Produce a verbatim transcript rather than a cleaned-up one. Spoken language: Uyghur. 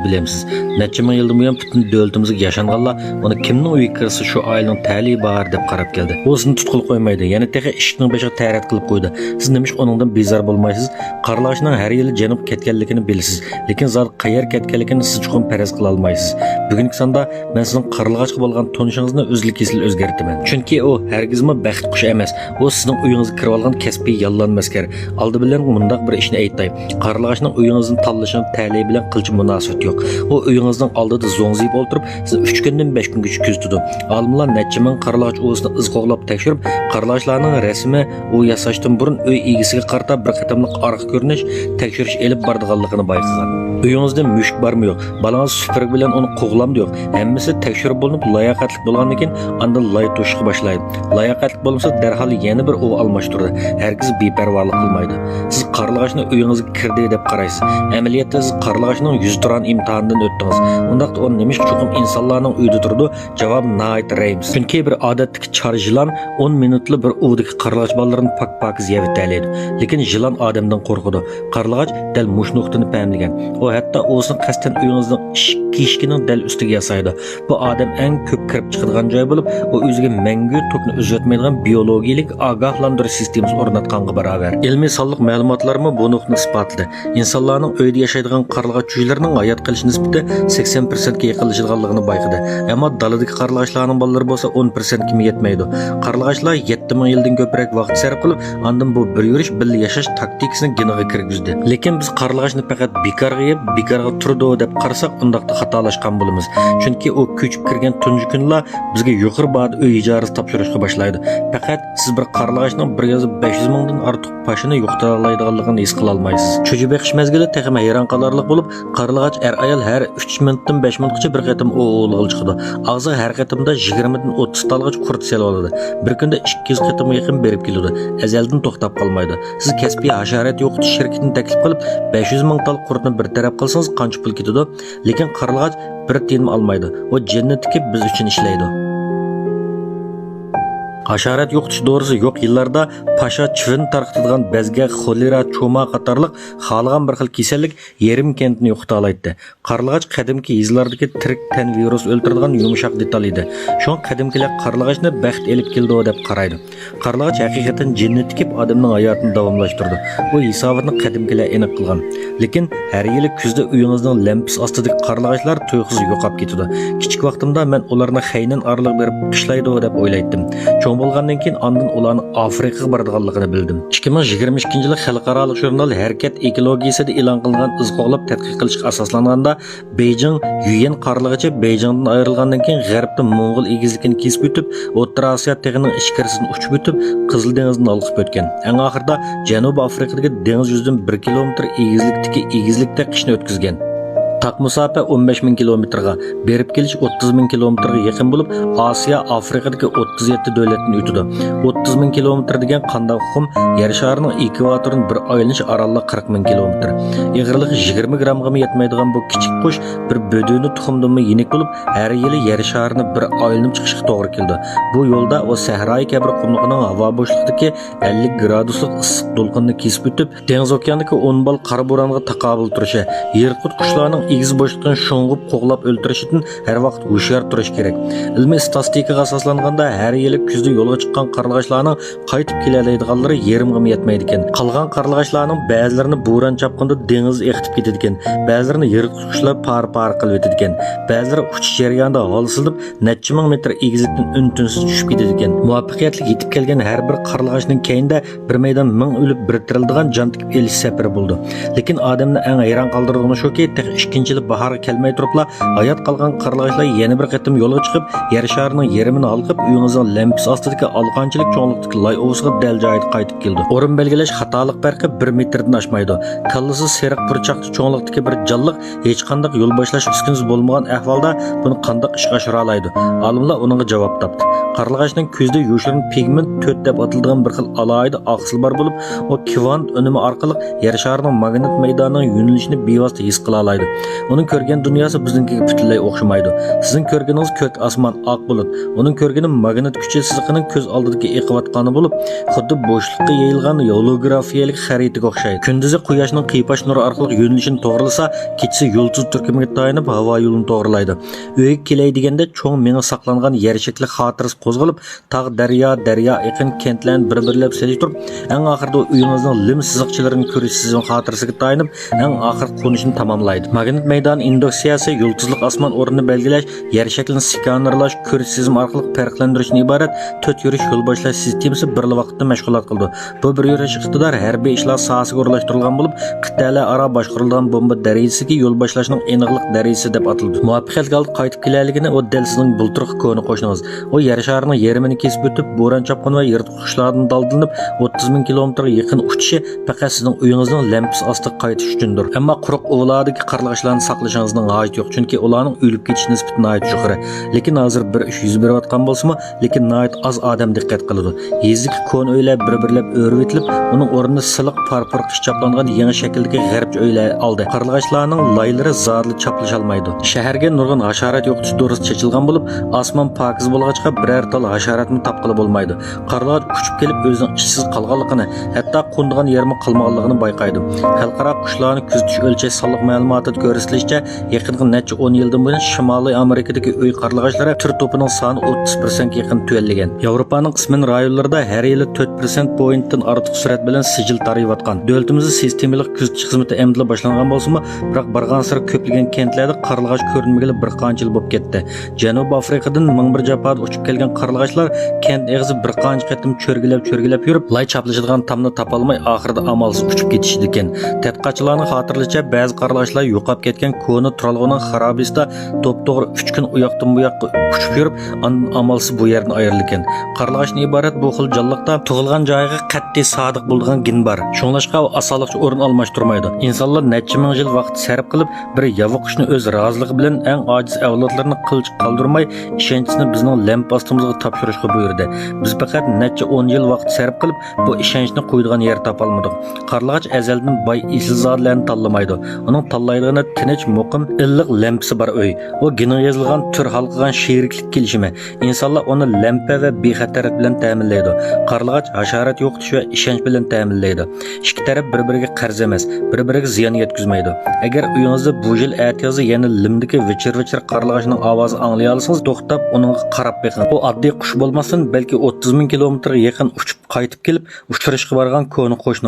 بىلەمسىز؟ نەچچە مىڭ يىلدىن بۇيان پۈتۈن دۆلىتىمىزگە ياشانغانلار ئۇنى كىمنىڭ ئۆيىگە كىرسە شۇ ئائىلىنىڭ تەلىيى بار دەپ قاراپ كەلدى. ئۇ سىزنى تۇتقىلى قويمايدۇ، يەنە تېخى ئىشىكنىڭ بېشىغا تەرەت قىلىپ قويىدۇ. سىز نېمىشقا ئۇنىڭدىن بىزار بولمايسىز؟ قارلىغاچنىڭ ھەر يىلى جەنۇبقا كەتكەنلىكىنى بىلىسىز، لېكىن زادى قەيەرگە كەتكەنلىكىنى سىز چوقۇم پەرەز قىلالمايسىز. بۈگۈنكى ساندا مەن سىزنىڭ قارلىغاچقا بولغان تونۇشىڭىزنى ئۈزلۈككېسىل ئۆزگەرتىمەن. چۈنكى ئۇ ھەرگىزمۇ بەخت قۇشى ئەمەس. ئۇ سىزنىڭ ئۆيىڭىزگە كىرىۋالغان كەسپىي ياللانما ئەسكەر. ئالدى بىلەن مۇنداق بىر ئىشنى ئېيتاي. قارلىغاچنىڭ ئۆيىڭىزنى تاللىشىنىڭ تەلىيى بىلەن قىلچە مۇناسىۋىتى يوق. ئۇ ئۆيىڭىزنىڭ ئالدىدا زوڭزىيىپ ئولتۇرۇپ، سىزنى ئۈچ كۈندىن بەش كۈنگىچە كۆزىتىدۇ. ئالىملار نەچچە مىڭ قارلىغاچ ئۇۋىسىنى ئىز قوغلاپ تەكشۈرۈپ، قارلىغاچلارنىڭ رەسىمى ئۇ ياساشتىن بۇرۇن ئۆي ئىگىسىگە قارىتا بىر قېتىملىق ئارقا كۆرۈنۈش تەكشۈرۈش ئېلىپ بارىدىغانلىقىنى بايقىغان. ئۆيىڭىزدە مۈشۈك بارمۇ يوق، بالاڭىز سۈپۈرگە بىلەن ئۇنى قوغلامدۇ يوق، ھەممىسى تەكشۈرۈپ بولۇنۇپ، لاياقەتلىك بولغاندىن كېيىن، ئاندىن لاي توشۇشقا باشلايدۇ. لاياقەتلىك بولمىسا، دەرھال يەنە بىر ئۇۋا ئالماشتۇرىدۇ. ھەرگىز بىپەرۋالىق قىلمايدۇ. سىز قارلىغاچنى ئۆيىڭىزگە كىردى دەپ قارايسىز. ئەمەلىيەتتە، سىز قارلىغاچنىڭ يۈزتۇرا ئىمتىھانىدىن ئۆتتىڭىز. ئۇنداقتا ئۇ نېمىشقا چوقۇم ئىنسانلارنىڭ ئۆيىدە تۇرىدۇ؟ جاۋاب ناھايىتى رەھىمسىز. چۈنكى بىر ئادەتتىكى چار يىلان ئون مىنۇتلا بىر ئۇۋىدىكى قارلىغاچ بالىلىرىنى پاك-پاكىز يەۋېتەلەيدۇ. لېكىن يىلان ئادەمدىن قورقىدۇ. قارلىغاچ دەل مۇشۇ نۇقتىنى پەملىگەن. ئۇ ھەتتا ئۇۋىسىنى قەستەن ئۆيىڭىزنىڭ ئىشىك كىشىكىنىڭ دەل ئۈستىگە ياسايدۇ. بۇ ئادەم ئەڭ كۆپ كىرىپ چىقىدىغان جاي بولۇپ، ئۇ ئۆزىگە مەڭگۈ توكنى ئۈزۈۋەتمەيدىغان بىيولوگىيىلىك ئاگاھلاندۇرۇش سىستېمىسى ئورناتقانغا باراۋەر. ئىلمىي سانلىق مەلۇماتلارمۇ بۇ نۇقتىنى ئىسپاتلىدى. ئىنسانلارنىڭ ئۆيىدە ياشايدىغان قارلىغاچ چۈجىلىرىنىڭ ھايات قېلىش نىسبىتى سەكسەن پىرسەنتكە يېقىنلىشىدىغانلىقىنى بايقىدى. ئەمما دالىدىكى قارلىغاچلارنىڭ بالىلىرى بولسا ئون پىرسەنتكىمۇ يەتمەيدۇ. قارلىغاچلار يەتتە مىڭ يىلدىن كۆپرەك ۋاقىت سەرپ قىلىپ، ئاندىن بۇ بىر يۈرۈش بىللە ياشاش تاكتىكىسىنى گېنىغا كىرگۈزدى. لېكىن بىز قارلىغاچنى پەقەت بىكارغا يەپ، بىكارغا تۇرىدۇ دەپ قارىساق، ئۇنداقتا خاتالاشقان بولىمىز. چۈنكى ئۇ كۆچۈپ كىرگەن تۇنجى كۈنىلا بىزگە يۇقىرى باھادا ئۆي ئىجارىسى تاپشۇرۇشقا باشلايدۇ. پەقەت سىز بىر قارلىغاچنىڭ بىر يازدا بەش يۈز مىڭدىن ئارتۇق پاشىنى يوقىتالالايدىغانلىقىنى ھېس قىلالمايسىز. چۈجە بېقىش مەزگىلى تېخىمۇ ھەيران قالارلىق بولۇپ، قارلىغاچ ئەر-ئايال ھەر ئۈچ مىنۇتتىن بەش مىنۇتقىچە بىر قېتىم ئوۋلىغىلى چىقىدۇ. ئاغزىغا ھەر قېتىمدا يىگىرمىدىن ئوتتۇز تالغىچە قۇرت سېلىۋالىدۇ. بىر كۈندە ئىككى يۈز قېتىمغا يېقىن بېرىپ كېلىدۇ. ئەزەلدىن توختاپ قالمايدۇ. سىز كەسپىي ھاشارات يوقىتىش شىركىتىنى تەكلىپ قىلىپ، بەش يۈز مىڭ تال قۇرتنى بىر تەرەپ قىلسىڭىز، قانچە پۇل كېتىدۇ؟ لېكىن قارلىغاچ بىر تىيىنمۇ ئالمايدۇ. ئۇ جەننەتتىكى بىز ئۈچۈن ئىشلەيدۇ. ھاشارات يوقىتىش دورىسى يوق يىللاردا پاشا چىۋىن تارقىتىدىغان بەزگەك، خولېرا، چوما قاتارلىق خالىغان بىر خىل كېسەللىك يېرىم كەنتنى يوقىتالايتتى. قارلىغاچ قەدىمكى يېزىلاردىكى تىرىك تەن ۋىرۇس ئۆلتۈرىدىغان يۇمشاق دېتال ئىدى. شۇڭا قەدىمكىلەر قارلىغاچنى بەخت ئېلىپ كېلىدۇ دەپ قارايدۇ. قارلىغاچ ھەقىقەتەن جەننەتتىكى ئادەمنىڭ ھاياتىنى داۋاملاشتۇرىدۇ. بۇ ھېساباتنى قەدىمكىلەر ئېنىق قىلغان. لېكىن ھەر يىلى كۈزدە ئۆيىڭىزنىڭ لەمپىسى ئاستىدىكى قارلىغاچلار تۇيۇقسىز يوقاپ كېتىدۇ. كىچىك ۋاقتىمدا مەن ئۇلارنى خەينەن ئارىلىغا بېرىپ قىشلايدۇ دەپ ئويلايتتىم. چوڭ بولغاندىن كېيىن ئاندىن ئۇلارنىڭ ئافرىقىغا بارىدىغانلىقىنى بىلدىم. ئىككى مىڭ يىگىرمە ئىككىنچى يىلى خەلقئارالىق ژۇرنال ھەرىكەت ئېكولوگىيىسىدە ئېلان قىلىنغان ئىز قوغلاپ تەتقىق قىلىشقا ئاساسلانغاندا، بېيجىڭ يۈيۈەن قارلىغىچى بېيجىڭدىن ئايرىلغاندىن كېيىن غەربتىن موڭغۇل ئېگىزلىكىنى كېسىپ ئۆتۈپ، ئوتتۇرا ئاسىيا تېغىنىڭ ئىچكىرىسىدىن ئۇچۇپ ئۆتۈپ، قىزىل دېڭىزدىن ھالقىپ ئۆتكەن. ئەڭ ئاخىرىدا جەنۇبىي ئافرىقىدىكى دېڭىز يۈزىدىن بىر كىلومېتىر ئېگىزلىكتىكى ئېگىزلىكتە قىشنى ئۆتكۈزگەن. تاق مۇساپە ئون بەش مىڭ كىلومېتىرغا، بېرىپ كېلىش ئوتتۇز مىڭ كىلومېتىرغا يېقىن بولۇپ، ئاسىيا ئافرىقىدىكى ئوتتۇز يەتتە دۆلەتتىن ئۆتىدۇ. ئوتتۇز مىڭ كىلومېتىر دېگەن قانداق ئۇقۇم؟ يەر شارىنىڭ ئېكۋاتورىدىن بىر ئايلىنىش ئارانلا قىرىق مىڭ كىلومېتىر. ئېغىرلىقى يىگىرمە گرامغىمۇ يەتمەيدىغان بۇ كىچىك قۇش بىر بۆدۈنە تۇخۇمدىنمۇ يېنىك بولۇپ، ھەر يىلى يەر شارىنى بىر ئايلىنىپ چىقىشقا توغرا كېلىدۇ. بۇ يولدا ئۇ سەھرايى كەبىر قۇملۇقىنىڭ ھاۋا بوشلۇقىدىكى ئەللىك گرادۇسلۇق ئىسسىق دولقۇننى كېسىپ ئۆتۈپ، دېڭىز ئوكياندىكى ئون بال قارا بورانغا تاقابىل تۇرۇشى، يىرتقۇچ قۇشلارنىڭ ئېگىز بوشلۇقتىن شۇڭغۇپ قوغلاپ ئۆلتۈرۈشىدىن ھەر ۋاقىت ھوشيار تۇرۇش كېرەك. ئىلمىي ئىستاتىستىكىغا ئاساسلانغاندا، ھەر يىلى كۈزدە يولغا چىققان قارلىغاچلارنىڭ قايتىپ كېلەلەيدىغانلىرى يېرىمغىمۇ يەتمەيدىكەن. قالغان قارلىغاچلارنىڭ بەزىلىرىنى بوران-چاپقۇندا دېڭىزدا ئېقىتىپ كېتىدىكەن، بەزىلىرىنى يىرتقۇچ قۇشلار پارە-پارە قىلىۋېتىدىكەن، بەزىلىرى ئۇچۇش جەريانىدا ھالسىزلىنىپ، نەچچە مىڭ مېتىر ئېگىزلىكتىن ئۈن-تىنسىز چۈشۈپ كېتىدىكەن. مۇۋەپپەقىيەتلىك يېتىپ كەلگەن ھەر بىر قارلىغاچنىڭ كەينىدە بىر مەيدان مىڭ ئۆلۈپ بىر تىرىلىدىغان جان تىكىپ ئېلىش سەپىرى بولىدۇ. لېكىن ئادەمنى ئەڭ ھەيران قالدۇرىدىغىنى شۇكى، تېخى ئىككىنچى يىلى باھارغا كەلمەي تۇرۇپلا، ھايات قالغان قارلىغاچلار يەنە بىر قېتىم يولغا چىقىپ، يەر شارىنىڭ يېرىمىنى ھالقىپ، ئۆيىڭىزنىڭ لەمپىسى ئاستىدىكى ئالىقانچىلىك چوڭلۇقتىكى لاي ئۇۋىسىغا دەل جايىدا قايتىپ كېلىدۇ. ئورۇن بەلگىلەش خاتالىق پەرقى بىر مېتىردىن ئاشمايدۇ. كاللىسى سېرىق پۇرچاقچە چوڭلۇقتىكى بىر جانلىق ھېچقانداق يول باشلاش ئۈسكۈنىسى بولمىغان ئەھۋالدا بۇنى قانداق ئىشقا ئاشۇرالايدۇ؟ ئالىملار ئۇنىڭغا جاۋاب تاپتى. قارلىغاچنىڭ كۆزىدە يوشۇرۇن پىگمېنت تۆت دەپ ئاتىلىدىغان بىر خىل ئالاھىدە ئاقسىل بار بولۇپ، ئۇ كۋانت ئۈنۈمى ئارقىلىق يەر شارىنىڭ ماگنىت مەيدانىنىڭ يۆنىلىشىنى بىۋاسىتە ھېس قىلالايدۇ. ئۇنىڭ كۆرگەن دۇنياسى بىزنىڭكىگە پۈتۈنلەي ئوخشىمايدۇ. سىزنىڭ كۆرگىنىڭىز كۆك ئاسمان، ئاق بۇلۇت. ئۇنىڭ كۆرگىنى ماگنىت كۈچى سىزىقىنىڭ كۆز ئالدىدىكى ئېقىۋاتقانى بولۇپ، خۇددى بوشلۇققا يېيىلغان ھولوگرافىيەلىك خەرىتىگە ئوخشايدۇ. كۈندۈزى قۇياشنىڭ قىيپاش نۇرى ئارقىلىق يۆنىلىشىنى توغرىلىسا، كېچىسى يۇلتۇز تۈركۈمىگە تايىنىپ ھاۋا يولىنى توغرىلايدۇ. ئۆيگە كېلەي دېگەندە چوڭ مېڭە ساقلانغان يەر شەكلى خاتىرىسى قوزغىلىپ، تاغ، دەريا، دەريا ئېقىن، كەنتلەرنى بىر-بىرلەپ سېلىشتۇرۇپ، ئەڭ ئاخىرىدا ئۆيىڭىزنىڭ لىم سىزىقچىلىرىنى كۆرۈش سېزىم خاتىرىسىگە تايىنىپ، ئەڭ ئاخىرقى قونۇشىنى تاماملايدۇ. ماگنىت مەيدانى ئىندۇكسىيەسى يۇلتۇزلۇق ئاسمان ئورنىنى بەلگىلەش، يەر شەكلىنى سكانېرلاش، كۆرۈش سېزىم ئارقىلىق پەرقلەندۈرۈشتىن ئىبارەت تۆت يۈرۈش يولباشلاش سىستېمىسى بىرلا ۋاقىتتا مەشغۇلات قىلىدۇ. بۇ بىر يۈرۈش ئىقتىدار ھەربىي ئىشلار ساھەسىگە ئورۇنلاشتۇرۇلغان بولۇپ، قىتئەلەر ئارا باشقۇرۇلىدىغان بومبا دەرىجىسىدىكى يولباشلاشنىڭ ئېنىقلىق دەرىجىسى دەپ ئاتىلىدۇ. مۇۋەپپەقىيەتلىك ھالدا قايتىپ كېلەلىگىنى ئۇ دەل سىزنىڭ بۇلتۇرقى كونا قوشنىڭىز. ئۇ يەر شارىنىڭ يېرىمىنى كېسىپ ئۆتۈپ، بوران-چاپقۇن ۋە يىرتقۇچ قۇشلاردىن دالدىلىنىپ، ئوتتۇز مىڭ كىلومېتىرغا يېقىن ئۇچۇشى پەقەت سىزنىڭ ئۆيىڭىزنىڭ لەمپىسى ئاستىغا قايتىش ئۈچۈندۇر. ئەمما قۇرۇق ئۇۋىلاردىكى قارلىغاچلارنى ساقلىشىڭىزنىڭ ھاجىتى يوق، چۈنكى ئۇلارنىڭ ئۆلۈپ كېتىش نىسبىتى ناھايىتى يۇقىرى. لېكىن ھازىر بىر ئىش يۈز بېرىۋاتقان بولسىمۇ، لېكىن ناھايىتى ئاز ئادەم دىققەت قىلىدۇ. يېزىدىكى كونا ئۆيلەر بىر-بىرلەپ ئۆرۈۋېتىلىپ، ئۇنىڭ ئورنىنى سىلىق پارپىرىقى چاپلانغان يېڭى شەكىلدىكى غەربچە ئۆيلەر ئالدى. قارلىغاچلارنىڭ لايلىرى زادىلا چاپلىشالمايدۇ. شەھەرگە نۇرغۇن ھاشارات يوقىتىش دورىسى چېچىلغان بولۇپ، ئاسمان پاكىز بولغاچقا، بىرەر تال ھاشاراتمۇ تاپقىلى بولمايدۇ. قارلىغاچ ئۇچۇپ كېلىپ، ئۆزىنىڭ ئىشسىز قالغانلىقىنى، ھەتتا قونىدىغان يېرىمۇ قالمىغانلىقىنى بايقايدۇ. خەلقئارا قۇشلارنى كۆزىتىش ئۆلچەش سانلىق مەلۇماتىدا كۆرسىتىلىشىچە، يېقىنقى نەچچە ئون يىلدىن بۇيان شىمالىي ئامېرىكىدىكى ئۆي قارلىغاچلىرى تۈر توپىنىڭ سانى ئوتتۇز پىرسەنتكە يېقىن تۆۋەنلىگەن. ياۋروپانىڭ قىسمەن رايونلىرىدا ھەر يىلى تۆت پىرسەنت پوينتتىن ئارتۇق سۈرئەت بىلەن سىجىل تارىيىۋاتقان. دۆلىتىمىزدە سىستېمىلىق كۆزىتىش خىزمىتى ئەمدىلا باشلانغان بولسىمۇ، بىراق بارغانسېرى كۆپلىگەن كەنتلەردە قارلىغاچ كۆرۈنمىگىلى بىر قانچە يىل بولۇپ كەتتى. جەنۇبىي ئافرىقىدىن مىڭ بىر جاپادا ئۇچۇپ كەلگەن قارلىغاچلار كەنت ئېغىزى بىر قانچە قېتىم چۆرگىلەپ-چۆرگىلەپ يۈرۈپ، لاي چاپلىشىدىغان تامنى تاپالماي، ئاخىرىدا ئامالسىز ئۇچۇپ كېتىشىدىكەن. تەتقىقاتچىلارنىڭ خاتىرىلىشىچە، بەزى قارلىغاچلار يوقاپ كەتكەن كونا تۇرالغۇنىڭ خارابىسىدا توپتوغرا ئۈچ كۈن ئۇياقتىن بۇياققا ئۇچۇپ يۈرۈپ، ئاندىن ئامالسىز بۇ يەردىن ئايرىلىدىكەن. قارلىغاچتىن ئىبارەت بۇ خىل جانلىقتا تۇغۇلغان جايىغا قەتئىي سادىق بولىدىغان گېنى بار. شۇڭلاشقا ئۇ ئاسانلىقچە ئورۇن ئالماشتۇرمايدۇ. ئىنسانلار نەچچە مىڭ يىل ۋاقىت سەرپ قىلىپ، بىر ياۋا قۇشنى ئۆز رازىلىقى بىلەن ئەڭ ئاجىز ئەۋلادلىرىنى قىلچە قالدۇرماي، ئىشەنچىسىنى بىزنىڭ لەمپە ئاستىمىزغا تاپشۇرۇشقا بۇيرۇدى. بىز پەقەت نەچچە ئون يىل ۋاقىت سەرپ قىلىپ، بۇ ئىشەنچنى قويىدىغان يەر تاپالمىدۇق. قارلىغاچ ئەزەلدىن باي ئېسىلزادىلەرنى تاللىمايدۇ. ئۇنىڭ تاللايدىغىنى تىنچ، مۇقىم، ئىللىق لەمپىسى بار ئۆي. ئۇ گېنىغا يېزىلغان تۈر ھالقىغان شېرىكلىك كېلىشىمى. ئىنسانلار ئۇنى لەمپە ۋە بىخەتەرلىك بىلەن تەمىنلەيدۇ. قارلىغاچ ھاشارات يوقىتىش ۋە ئىشەنچ بىلەن تەمىنلەيدۇ. ئىككى تەرەپ بىر-بىرىگە قەرز ئەمەس، بىر-بىرىگە زىيان يەتكۈزمەيدۇ. ئەگەر ئۆيىڭىزدە بۇ يىل ئەتىيازدا يەنە لىمدىكى ۋىچىر-ۋىچىر قارلىغاچنىڭ ئاۋازىنى ئاڭلىيالىسىڭىز، توختاپ ئۇنىڭغا قاراپ بېقىڭ. ئۇ ئاددىي قۇش بولماستىن، بەلكى ئوتتۇز مىڭ كىلومېتىرغا يېقىن ئۇچۇپ قايتىپ كېلىپ ئۇچرىشىشقا بارغان كونا قوشنىڭىز.